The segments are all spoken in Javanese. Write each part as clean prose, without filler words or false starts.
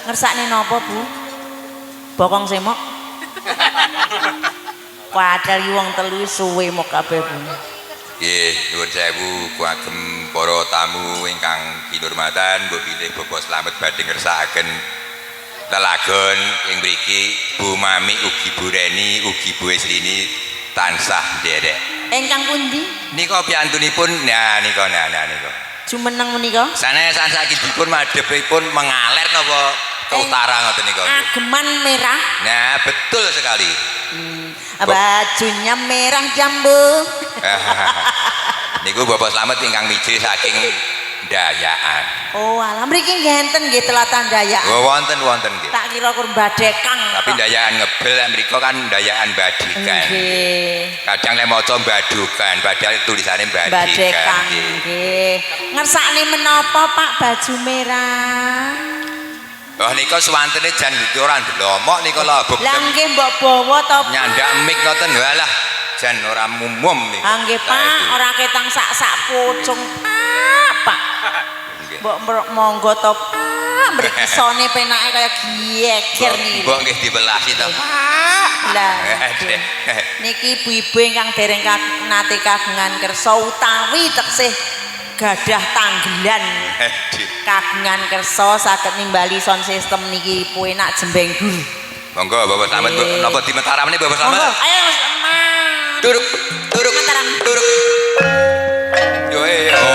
Ngersakne napa, Bu? Bokong semok. Padahal iki wong telu suwe mok kabeh, Bu. Nggih, nuwun sewu kagem para tamu ingkang kinurmatan, mbok bilih Bapak Slamet badhe ngersakaken lelagon ing mriki Bu Mami ugi Bu Reni ugi Bu Esrini tansah nderek. Ingkang pundi? Nika piyantunipun nah nika nah nah nika. Jumeneng menika? Sanes saiki dipun madhepipun mengaler napa ke utara ngoten nika. Ageman merah. Nah, betul sekali. Bajunya merah jambu. Niku Bapak Slamet ingkang mijil saking Dayaan. Oh, alah mriki nggih enten nggih telatah Dayaan. Oh, wonten wonten nggih. Tak kira kur badekang. Tapi Dayaan ngebel lek mriku kan Dayaan badikan. Nggih. Kadang lek maca badukan, padahal tulisane badikan. Badekang nggih. Ngersakne menapa Pak baju merah? Oh nika suwantene jan ora ndlomok nika lho. Lah nggih mbok bawa to. Nyandak mik ngoten walah jan ora umum niku. Ah nggih Pak, ora ketang sak-sak pucung Pak, Pak. Mbok monggo to Pak, mriki sone penake kaya geger niki. Mbok nggih dibelasi to Pak. Lah niki ibu-ibu ingkang dereng nate kagungan kersa utawi teksih gadah tanggelan kagungan kersa saged nimbali sound system niki enak jembeng gur. Monggo Bapak Slamet, napa di Mataram nih Bapak Slamet? Monggo, ayo Mas Slamet. Turuk, turuk, Mataram. Turuk. Yo yo.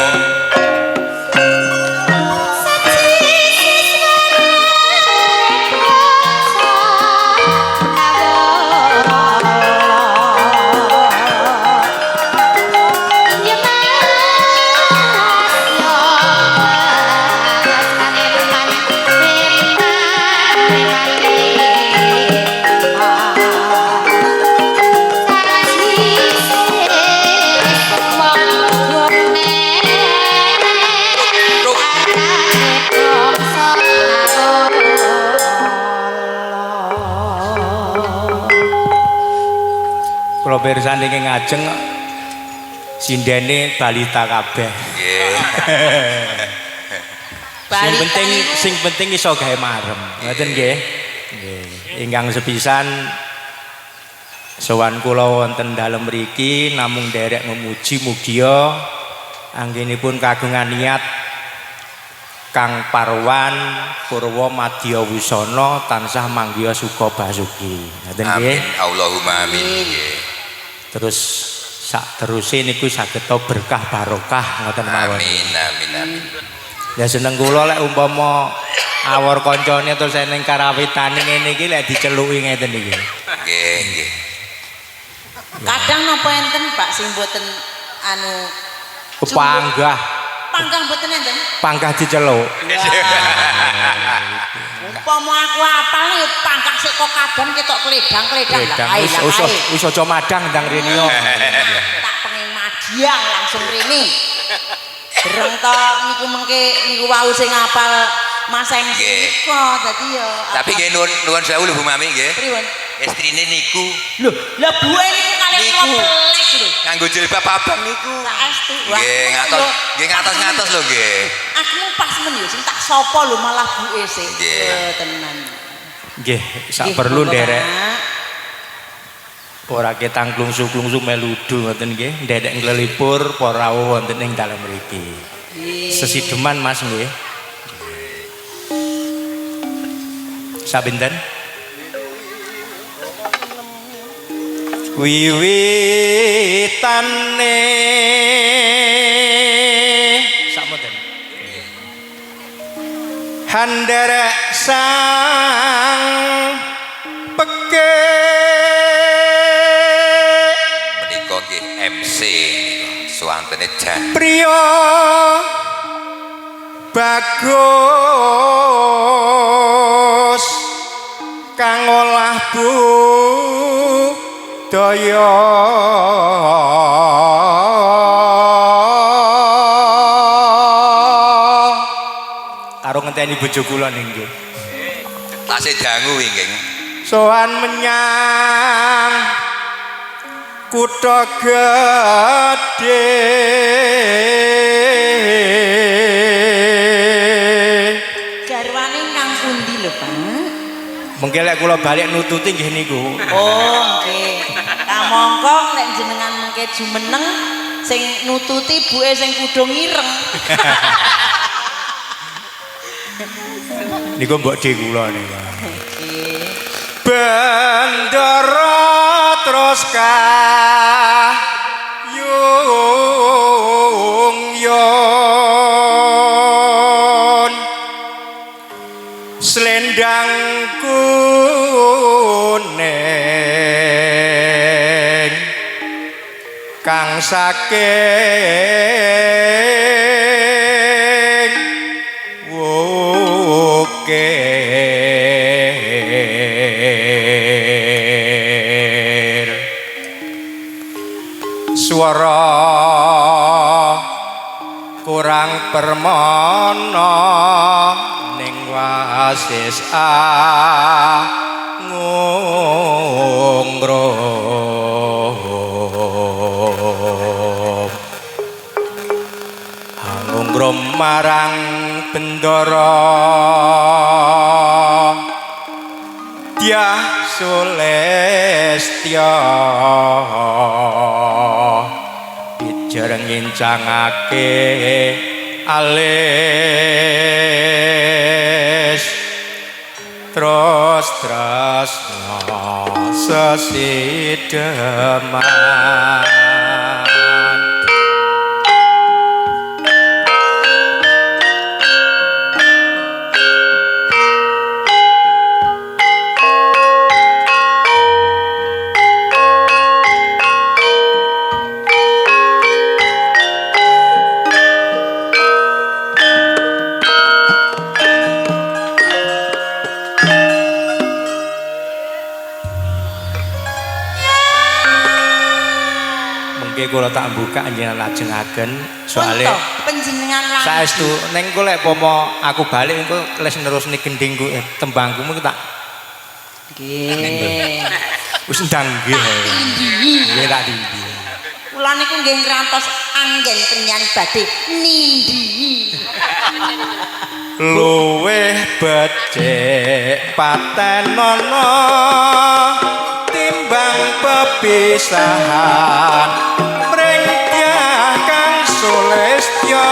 Kula pirsani ing ngajeng sindene balita kabeh. Nggih. Sing penting iso gawe marem. Ngoten nggih. Nggih. Ingkang sepisan sowan kula wonten dalem mriki namung nderek memuji mugia anggenipun kagungan niat kang parwan purwa madya wusana tansah manggiha suka basuki. Ngoten nggih. Amin. Allahumma amin. Nggih. Terus sak teruse niku saged berkah barokah ngoten mawon. Amin amin amin. Ya seneng kula lek umpama awor kancane terus eneng karawitane ngene iki lek diceluki ngeten iki. Nggih nggih. Kadang napa enten Pak sing mboten anu Panggah. Panggah mboten enten? Panggah diceluk. Umpama aku apal ya panggah sik kok kadan ketok kledang-kledang lah kae lah Wis kae. wis aja madang ndang rene yo. Tak pengen madiang langsung rene. Dereng to niku mengke niku wau sing apal Mas MC Nggih. kok dadi ya. Tapi nggih nuwun nuwun sewu lho Bu Mami nggih. Pripun? Estrine niku Lho, lah buwe niku kalih Niku. kula pelek lho. nganggo jilbab abang niku. Saestu. Nggih ngatos, nggih ngatos-ngatos lho nggih. Aku pas men yo sing tak sapa lho malah buke sik. Nggih. Tenan. Nggih, sak perlu nderek Pak. ora ketang klungsu-klungsu meludu ngoten nggih, nderek nglelipur para rawuh wonten ing dalem mriki. Sesideman Mas nggih. Sabinten? Wiwitane sakmonten. Handerek sang peke Menika nggih MC nika suwantene jan. Priya bagus kang olah budaya karo ngenteni bojo kula nggih. Tasih dangu nggih. Sowan menyang kutha gedhe. Garwane kang pundi lho, Pak. Mengke lek kula balik nututi nggih niku. Oh, nggih. Kamangka nek jenengan mengke jumeneng sing nututi buke sing kudung ireng. Niku mbok dhe kula niku. Nggih. Bendara terus kayung yon slendang kuning kang saking wukir swara kurang permana ning wasis angungrum angungrum marang bendara Dyah Sulestya pijer ngincangake alis terus tresna sesideman. Mengke kula tak buka jenengan lajengaken soalé panjenengan lagi. Saestu ning engko lek pomo aku balik engko les nerusne gendhingku tembangku mengko tak nggih. Wis ndang nggih. Nggih tak tindhi. Kula niku nggih ngrantos anggen penyan badhe nindhi. Luwih becik patenono timbang pepisahan mring Dyah kang Sulestya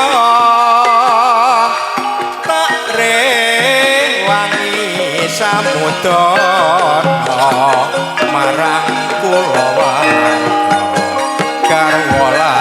tak rewangi samudana marang kulawarga garwa.